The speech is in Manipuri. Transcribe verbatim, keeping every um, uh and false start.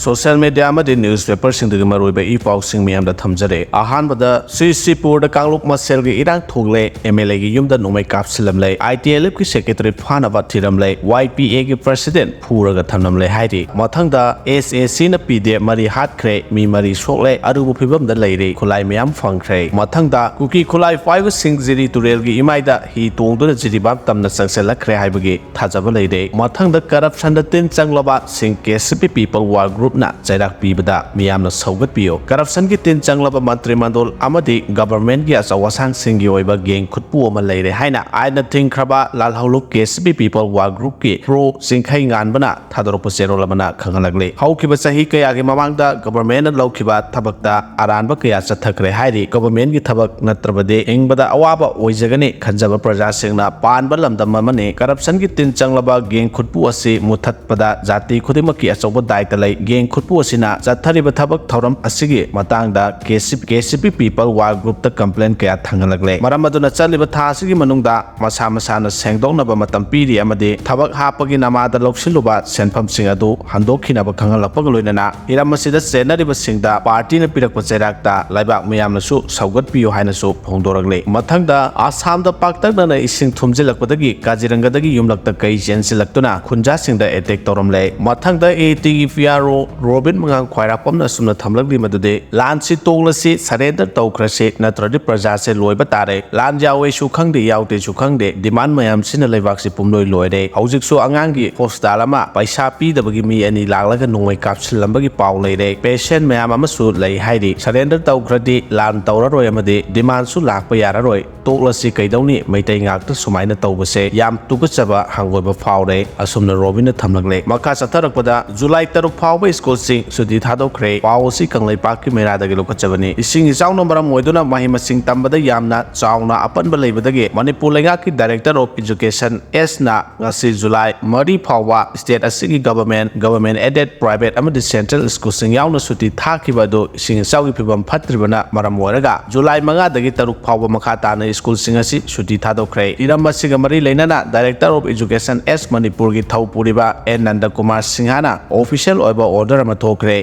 ꯁꯣꯁꯤꯌꯦꯜ ꯃꯤꯗꯤꯌꯥ ꯑꯃꯗꯤ ꯅ꯭ꯌꯨꯁꯄꯦꯄꯔꯁꯤꯡꯗꯒꯤ ꯃꯔꯨꯑꯣꯏꯕ ꯏ ꯄꯥꯎꯁꯤꯡ ꯃꯌꯥꯝꯗ ꯊꯝꯖꯔꯦ꯫ ꯑꯍꯥꯟꯕꯗ, ꯆꯨꯔꯆꯥꯟꯄꯨꯔꯗ ꯀꯥꯡꯂꯨꯞ ꯃꯁꯦꯜꯒꯤ ꯏꯔꯥꯡ ꯊꯣꯛꯂꯦ, ꯑꯦꯝ ꯑꯦꯜ ꯑꯦꯒꯤ ꯌꯨꯝꯗ ꯅꯣꯡꯃꯩ ꯀꯥꯞꯁꯤꯜꯂꯝꯂꯦ, ꯑꯥꯏ ꯇꯤ ꯑꯦꯜ ꯑꯦꯐꯀꯤ ꯁꯦꯀ꯭ꯔꯦꯇꯔꯤ ꯐꯥꯅꯕ ꯊꯤꯔꯝꯂꯦ, ꯋꯥꯏ ꯄꯤ ꯑꯦꯒꯤ ꯄ꯭ꯔꯁꯤꯗꯦꯟ ꯐꯨꯔꯒ ꯊꯝꯂꯝꯂꯦ ꯍꯥꯏꯔꯤ꯫ ꯃꯊꯪꯗ, ꯑꯦꯁ ꯑꯦ ꯁꯤꯅ ꯄꯤ ꯗꯤ ꯑꯦꯐ ꯃꯔꯤ ꯍꯥꯠꯈ꯭ꯔꯦ, ꯃꯤ ꯃꯔꯤ ꯁꯣꯛꯂꯦ, ꯑꯔꯨꯕ ꯐꯤꯕꯝꯗ ꯂꯩꯔꯤ, ꯈꯨꯠꯂꯥꯏ ꯃꯌꯥꯝ ꯐꯪꯈ꯭ꯔꯦ꯫ ꯃꯊꯪꯗ, ꯀꯨꯀꯤ ꯈꯨꯠꯂꯥꯏ ꯄꯥꯏꯕꯁꯤꯡ ꯖꯤꯔꯤ ꯇꯨꯔꯦꯜꯒꯤ ꯏꯃꯥꯏꯗ ꯍꯤ ꯇꯣꯡꯗꯨꯅ ꯖꯤꯔꯤꯕꯥꯝ ꯇꯝꯅ ꯆꯪꯁꯤꯜꯂꯛꯈ꯭ꯔꯦ ꯍꯥꯏꯕꯒꯤ ꯊꯥꯖꯕ ꯂꯩꯔꯦ꯫ ꯃꯊꯪꯗ, ꯀꯔꯞꯁꯟꯗ ꯇꯤꯟ ꯆꯪꯂꯕꯁꯤꯡ ꯀꯦ ꯁꯤ ꯄꯤ ꯄꯤꯄꯜ ꯋꯥꯔ ꯒ꯭ꯔꯨꯞꯅ ꯆꯩꯔꯥꯛ ꯄꯤꯕꯗ ꯃꯤꯌꯥꯝꯅ ꯁꯧꯒꯠꯄꯤꯌꯨ꯫ ꯀꯔꯞꯁꯟꯒꯤ ꯇꯤꯟ ꯆꯪꯂꯕ ꯃꯟꯇ꯭ꯔꯤ ꯃꯟꯗꯣꯜ ꯑꯃꯗꯤ ꯒꯚꯔꯟꯃꯦꯟꯠꯀꯤ ꯑꯆꯧ ꯑꯁꯥꯡꯁꯤꯡꯒꯤ ꯑꯣꯏꯕ ꯒꯦꯡ ꯈꯨꯠꯄꯨ ꯑꯃ ꯂꯩꯔꯦ ꯍꯥꯏꯅ ꯑꯥꯏꯟꯅ ꯊꯤꯡꯈ꯭ꯔꯕ ꯂꯥꯜꯍꯧꯂꯨꯞ ꯀꯦ ꯁꯤ ꯄꯤ ꯄꯤꯄꯜ ꯋꯥꯔ ꯒ꯭ꯔꯨꯞꯀꯤ ꯄ꯭ꯔꯣ ꯆꯤꯡꯈꯩ ꯉꯥꯟꯕꯅ ꯊꯥꯗꯣꯔꯛꯄ ꯆꯦꯔꯣꯜ ꯑꯃꯅ ꯈꯪꯍꯜꯂꯛꯂꯤ꯫ ꯍꯧꯈꯤꯕ ꯆꯍꯤ ꯀꯌꯥꯒꯤ ꯃꯃꯥꯡꯗ ꯒꯚꯔꯟꯃꯦꯟꯠꯅ ꯂꯧꯈꯤꯕ ꯊꯕꯛꯇ ꯑꯔꯥꯟꯕ ꯀꯌꯥ ꯆꯠꯊꯈ꯭ꯔꯦ ꯍꯥꯏꯔꯤ꯫ ꯒꯚꯔꯟꯃꯦꯟꯠꯀꯤ ꯊꯕꯛ ꯅꯠꯇ꯭ꯔꯕꯗꯤ ꯍꯤꯡꯕꯗ ꯑꯋꯥꯕ ꯑꯣꯏꯖꯒꯅꯤ ꯈꯟꯖꯕ ꯄ꯭ꯔꯖꯥꯁꯤꯡꯅ ꯄꯥꯟꯕ ꯂꯝꯗꯝ ꯑꯃꯅꯤ꯫ ꯀꯔꯞꯁꯟꯒꯤ ꯇꯤꯟ ꯆꯪꯂꯕ ꯒꯦꯡ ꯈꯨꯠꯄꯨ ꯑꯁꯤ ꯃꯨꯊꯠꯄꯗ ꯖꯥꯇꯤ ꯈꯨꯗꯤꯡꯃꯛꯀꯤ ꯑꯆꯧꯕ ꯗꯥꯏꯇ ꯂꯩ꯫ ꯒꯦꯡ ꯈꯨꯠꯄꯨ ꯑꯁꯤꯅ ꯆꯠꯊꯔꯤꯕ ꯊꯕꯛ ꯊꯧꯔꯝ ꯑꯁꯤꯒꯤ ꯃꯇꯥꯡꯗ ꯀꯦ ꯁꯤ ꯄꯤ, ꯀꯦ ꯁꯤ ꯄꯤ ꯄꯤꯄꯜ ꯋꯥꯔ ꯒ꯭ꯔꯨꯞꯇ ꯀꯝꯄ꯭ꯂꯦꯟ ꯀꯌꯥ ꯊꯥꯡꯒꯠꯂꯛꯂꯦ꯫ ꯃꯔꯝ ꯑꯗꯨꯅ ꯆꯠꯂꯤꯕ ꯊꯥ ꯑꯁꯤꯒꯤ ꯃꯅꯨꯡꯗ ꯃꯁꯥ ꯃꯁꯥꯅ ꯁꯦꯡꯗꯣꯛꯅꯕ ꯃꯇꯝ ꯄꯤꯔꯤ ꯑꯃꯗꯤ ꯊꯕꯛ ꯍꯥꯞꯄꯒꯤ ꯅꯃꯥꯗ ꯂꯧꯁꯤꯜꯂꯨꯕ ꯁꯦꯟꯐꯝꯁꯤꯡ ꯑꯗꯨ ꯍꯟꯗꯣꯛꯈꯤꯅꯕ ꯈꯪꯍꯜꯂꯛꯄꯒ ꯂꯣꯏꯅꯅ ꯍꯤꯔꯝ ꯑꯁꯤꯗ ꯆꯦꯟꯅꯔꯤꯕꯁꯤꯡꯗ ꯄꯥꯔꯇꯤꯅ ꯄꯤꯔꯛꯄ ꯆꯩꯔꯥꯛꯇ ꯂꯩꯕꯥꯛ ꯃꯤꯌꯥꯝꯅꯁꯨ ꯁꯧꯒꯠꯄꯤꯌꯨ ꯍꯥꯏꯅꯁꯨ ꯐꯣꯡꯗꯣꯔꯛꯂꯦ꯫ ꯃꯊꯪꯗ, ꯑꯁꯥꯝꯗ ꯄꯥꯛꯇꯛꯅꯅ ꯏꯁꯤꯡ ꯊꯨꯝꯖꯤꯜꯂꯛꯄꯗꯒꯤ ꯀꯥꯖꯤꯔꯪꯒꯗꯒꯤ ꯌꯨꯝꯂꯛꯇ ꯀꯩ ꯆꯦꯟꯁꯤꯜꯂꯛꯇꯨꯅ ꯈꯨꯟꯖꯥꯁꯤꯡꯗ ꯑꯦꯇꯦꯛ ꯇꯧꯔꯝꯂꯦ꯫ ꯃꯊꯪꯗ, ꯑꯦ ꯇꯤꯒꯤ ꯄꯤ ꯑꯥꯔ ꯑꯣ ꯔꯣꯕꯤꯟ ꯃꯉꯥꯡ ꯈ꯭ꯋꯥꯏꯔꯥꯛꯄꯝꯅ ꯑꯁꯨꯝꯅ ꯊꯝꯂꯛꯂꯤ ꯃꯗꯨꯗꯤ, ꯂꯥꯟꯁꯤ ꯇꯣꯛꯂꯁꯤ, ꯁꯔꯦꯟꯗꯔ ꯇꯧꯈ꯭ꯔꯁꯤ, ꯅꯠꯇ꯭ꯔꯗꯤ ꯄ꯭ꯔꯖꯥꯁꯦ ꯂꯣꯏꯕ ꯇꯥꯔꯦ꯫ ꯂꯥꯟ ꯌꯥꯎꯋꯦꯁꯨ ꯈꯪꯗꯦ, ꯌꯥꯎꯗꯦꯁꯨ ꯈꯪꯗꯦ, ꯗꯤꯃꯥꯟ ꯃꯌꯥꯝꯁꯤꯅ ꯂꯩꯕꯥꯛꯁꯤ ꯄꯨꯝꯂꯣꯏ ꯂꯣꯏꯔꯦ꯫ ꯍꯧꯖꯤꯛꯁꯨ ꯑꯉꯥꯡꯒꯤ ꯍꯣꯁꯄꯤꯇꯥꯜ ꯑꯃ ꯄꯩꯁꯥ ꯄꯤꯗꯕꯒꯤ ꯃꯤ ꯑꯅꯤ ꯂꯥꯛꯂꯒ ꯅꯣꯡꯃꯩ ꯀꯥꯞꯁꯤꯜꯂꯝꯕꯒꯤ ꯄꯥꯎ ꯂꯩꯔꯦ꯫ ꯄꯦꯁꯦꯟ ꯃꯌꯥꯝ ꯑꯃꯁꯨ ꯂꯩ ꯍꯥꯏꯔꯤ꯫ ꯁꯔꯦꯟꯗꯔ ꯇꯧꯈ꯭ꯔꯗꯤ ꯂꯥꯟ ꯇꯧꯔꯔꯣꯏ ꯑꯃꯗꯤ ꯗꯤꯃꯥꯟꯁꯨ ꯂꯥꯛꯄ ꯌꯥꯔꯔꯣꯏ꯫ ꯇꯣꯛꯂꯁꯤ ꯀꯩꯗꯧꯅꯤ? ꯃꯩꯇꯩ ꯉꯥꯛꯇ ꯁꯨꯃꯥꯏꯅ ꯇꯧꯕꯁꯦ ꯌꯥꯝ ꯇꯨꯀꯠꯆꯕ ꯍꯪꯒꯣꯏꯕ ꯐꯥꯎꯔꯦ꯫ ꯑꯁꯨꯝꯅ ꯔꯣꯕꯤꯟꯅ ꯊꯝꯂꯛꯂꯦ꯫ ꯃꯈꯥ ꯆꯠꯊꯔꯛꯄꯗ, ꯖꯨꯂꯥꯏ ꯇꯔꯨꯛ ꯐꯥꯎꯕ ꯁ꯭ꯀꯨꯜꯁꯤꯡ ꯁꯨꯇꯤ ꯊꯥꯗꯣꯛꯈ꯭ꯔꯦ꯫ ꯄꯥꯎ ꯑꯁꯤ ꯀꯪꯂꯩꯄꯥꯛꯀꯤ ꯃꯩꯔꯥꯗꯒꯤ ꯂꯧꯈꯠꯆꯕꯅꯤ꯫ ꯏꯁꯤꯡ ꯏꯆꯥꯎꯅ ꯃꯔꯝ ꯑꯣꯏꯗꯨꯅ ꯃꯍꯩ ꯃꯁꯤꯡ ꯇꯝꯕꯗ ꯌꯥꯝꯅ ꯆꯥꯎꯅ ꯑꯄꯟꯕ ꯂꯩꯕꯗꯒꯤ ꯃꯅꯤꯄꯨꯔ ꯂꯩꯉꯥꯛꯀꯤ ꯗꯥꯏꯔꯦꯛꯇꯔ ꯑꯣꯐ ꯏꯖꯨꯀꯦꯁꯟ ꯑꯦꯁꯅ ꯉꯁꯤ ꯖꯨꯂꯥꯏ ꯃꯔꯤ ꯐꯥꯎꯕ ꯁ꯭ꯇꯦꯠ ꯑꯁꯤꯒꯤ ꯒꯚꯔꯟꯃꯦꯟꯠ, ꯒꯚꯔꯟꯃꯦꯟꯠ ꯑꯦꯗꯦꯗ, ꯄ꯭ꯔꯥꯏꯚꯦꯠ ꯑꯃꯗꯤ ꯁꯦꯟꯇ꯭ꯔꯦꯜ ꯁ꯭ꯀꯨꯜꯁꯤꯡ ꯌꯥꯎꯅ ꯁꯨꯇꯤ ꯊꯥꯈꯤꯕ ꯑꯗꯨ ꯏꯁꯤꯡ ꯏꯆꯥꯎꯒꯤ ꯐꯤꯕꯝ ꯐꯠꯇ꯭ꯔꯤꯕꯅ ꯃꯔꯝ ꯑꯣꯏꯔꯒ ꯖꯨꯂꯥꯏ ꯃꯉꯥꯗꯒꯤ ꯇꯔꯨꯛ ꯐꯥꯎꯕ ꯃꯈꯥ ꯇꯥꯅ ꯁ꯭ꯀꯨꯜꯁꯤꯡ ꯑꯁꯤ ꯁꯨꯇꯤ ꯊꯥꯗꯣꯛꯈ꯭ꯔꯦ꯫ ꯍꯤꯔꯝ ꯑꯁꯤꯒ ꯃꯔꯤ ꯂꯩꯅꯅ ꯗꯥꯏꯔꯦꯛꯇꯔ ꯑꯣꯐ ꯏꯖꯨꯀꯦꯁꯟ ꯑꯦꯁ ꯃꯅꯤꯄꯨꯔꯒꯤ ꯊꯧ ꯄꯨꯔꯤꯕ ꯑꯦꯟ ꯅꯟꯗꯀꯨꯃꯥꯔ ꯁꯤꯡꯍꯅ ꯑꯣꯐꯤꯁꯤꯌꯦꯜ ꯑꯣꯏꯕ ꯑꯣꯔꯗꯔ ꯑꯃ ꯊꯣꯛꯈ꯭ꯔꯦ꯫